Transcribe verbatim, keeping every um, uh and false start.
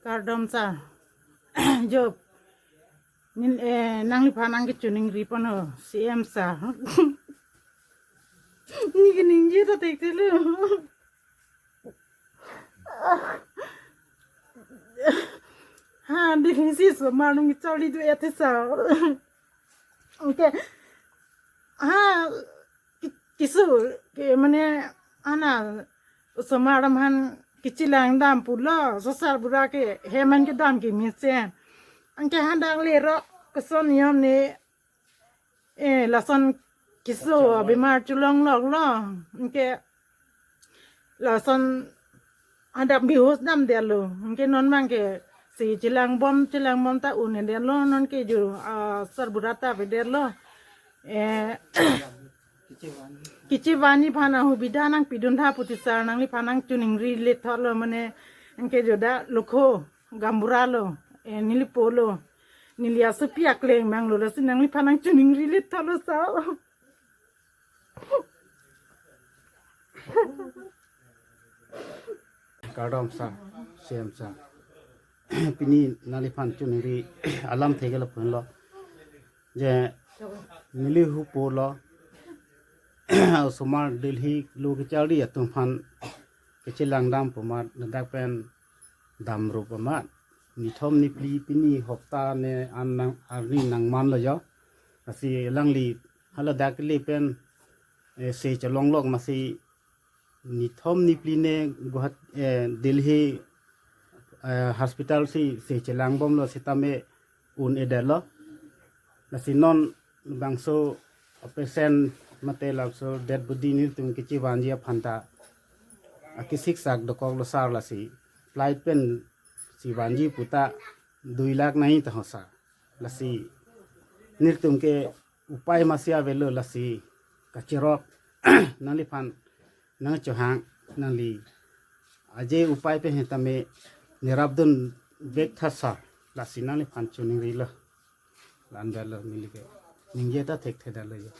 Kardom sir. Jo. Nin, eh, nangliphan nangkachiningri pon ho, C M sir. Neli kaningje ta thekthe lo. Ha, Delhi si osomar nangkecharli do-et he sir. Okay. Ha, ki-, keso, ke mane, ana, osomar atum aphan kechelangdam pulo, sosar bura ke, hem an kedam ke mesen. Anke hadak lerok, koson niyom ne, eh, lason keso, bemar cholongloklo, anke, lason hadak behos damdetlo. Anke non abang ke si chelangbom, chelangbom ta un-edetlo, non ke jo, ah, sar bura ta avedetlo. Eh, kechevanji aphan ahubidha nangpidun tha pu ti sir, nangliphan nangchiningri lethotlo mane, anke jo dak lokho, gaonbura lo, eh, neli polo. Neli asopi akleng abang lo, lasi nangliphan nangchiningri lethotlo sir. Kardom sir, C M sir. Pini nangliphan chiningri alam thekthelo pon lo. Je neli hupo lo. Osomar Delhi lo kecharli atum aphan kechelangdam pu amat, ladak pen damrup amat. Nithom niphli pini hopta ne an nang arni nangmanlo jo. Lasi alangli haladak kele pen, eh, se cholonglok masi nithom niphli ne Guwahati, eh, Delhi, eh, hospital si se chelangbomlo sitame un-edetlo. Lasi non bangso patient mate labangso dead body nelitum kechevanji aphan ta akisiksak dokoklo sir, lasi flight pen si vanji puta dui lakh nai ta ho sir. Lasi nelitum ke upai masi avelo, lasi kachirok nangliphan nangchohang, nangli aje upai pen sitame nerapdun vek tha sir, lasi nangliphan chiningrilo. La-an avelo neli ke ningje ta thekthedetlo jo.